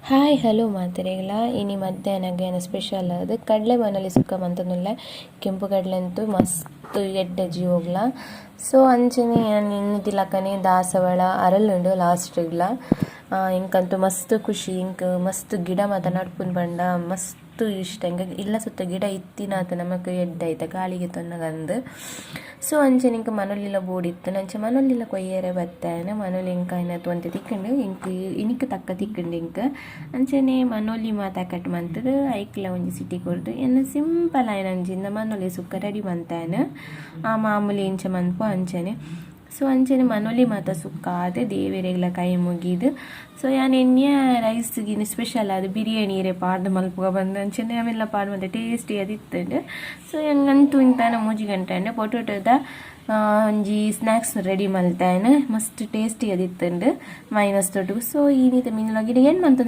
Hi hello ಮಾತೆರೆಗ್ಲ. ಇನಿ ಮಧ್ಯಾಹ್ನಗ್ ಎನ್ನ special ಆದ್ ಕಡಲೆ ಮನೊಲಿ ಸುಕ್ಕ ಮಂತೊಂದುಲ್ಲೆ. ಕೆಂಪು ಕಡಲೆ ಅಂತೂ ಮಸ್ತ್ ಎಡ್ಡೆ ಜೀವೊಗ್ಲ. ಸೊ ಅಂಚನೆ ಯಾನ್ ಇನ್ನಿತಿಲಕನೆ ದಾಸವಾಳ ಅರಲುಂಡು ಲಾಸ್ಟ್ ಗ್ಲ. ಎಂಕಂತೂ ಮಸ್ತ್ ಖುಷಿ. ಎಂಕ್ ಮಸ್ತ್ ಗಿಡ ಮಾತ ನಡ್ಪುನು ಪಂಡ ಮಸ್ತ್ ಇಷ್ಟ. ಎಂಕ್ ಇಲ್ಲ ಸುತ್ತ ಗಿಡ ಇತ್ತಿನಾತ್ ನಮಕ್ ಎಡ್ಡೆ ಐತ ಗಾಳಿಗೆ ತೊನ್ನಗಂದ್. ಸೊ ಅಂಚನೆ ಎಂಕ್ ಮನೊಲಿಲ ಬೋಡಿತ್ತುಂಡು. ಅಂಚ ಮನೊಲಿಲ ಕೊಯ್ಯರೆ ಬತ್ತೇನೆ. ಮನೊಲಿ ಎಂಕ್ ಆಯಿನಾತ್ ಒಂತೆ ತಿಕ್ಕುಂಡು ಎಂಕ್ ಇನಿಕ್ ತಕ್ಕ ತಿಕ್ಕುಂಡು ಎಂಕ್. ಅಂಚನೆ ಮನೊಲಿ ಮಾತ ಕಟ್ ಮಂತುದು ಐಕ್ಲ ಒಂಜಿ ಸಿಟಿ ಕೊರ್ದು ಎನ್ನ ಸಿಂಪಲ್ ಆಯಿನ ಒಂಜಿ ಮನೊಲಿ ಸುಕ್ಕ ರೆಡಿ ಮಂತೇನೆ. ಆ ಮಾಮೂಲಿ ಎಂಚ ಮನ್ಪು ಅಂಚನೆ. ಸೊ ಅಂಚನೆ ಮನೊಲಿ ಮಾತ ಸುಕ್ಕ ಆದ್ ದೇವೆರೆಗ್ಲ ಕೈ ಮುಗಿದು, ಸೊ ಯಾನ್ ಎನ್ಯ ರೈಸ್ ಗಿನಿ ಸ್ಪೆಷಲ್ ಆದ್ ಬಿರಿಯಾನಿ ಇರೆ ಪಾಡ್ದ್ ಮಲ್ಪುಗ ಪಂದ್. ಅಂಚನೆ ಅವೆಲ್ಲ ಪಾಡ್ ಮಂತೆ ಟೇಸ್ಟಿ ಆದಿತ್ತುಂಡು. ಸೊ ಎಂಕ್ ಅಂತೂ ಇಂತಾನ 3 ಗಂಟೆ ಆಂಡ್. ಪೊಟೊಟೊದ ಒಂಜಿ ಸ್ನಾಕ್ಸ್ ರೆಡಿ ಮಲ್ತೇನೆ. ಮಸ್ತ್ ಟೇಸ್ಟಿ ಆದಿತ್ತುಂಡು ಮೈನಸ್ ತೊಟ್ಟುಗು. ಸೊ ಇನಿತ ಮಿನಿ ಗಿಡ ಏನ್ ಮಂತೊಂದು.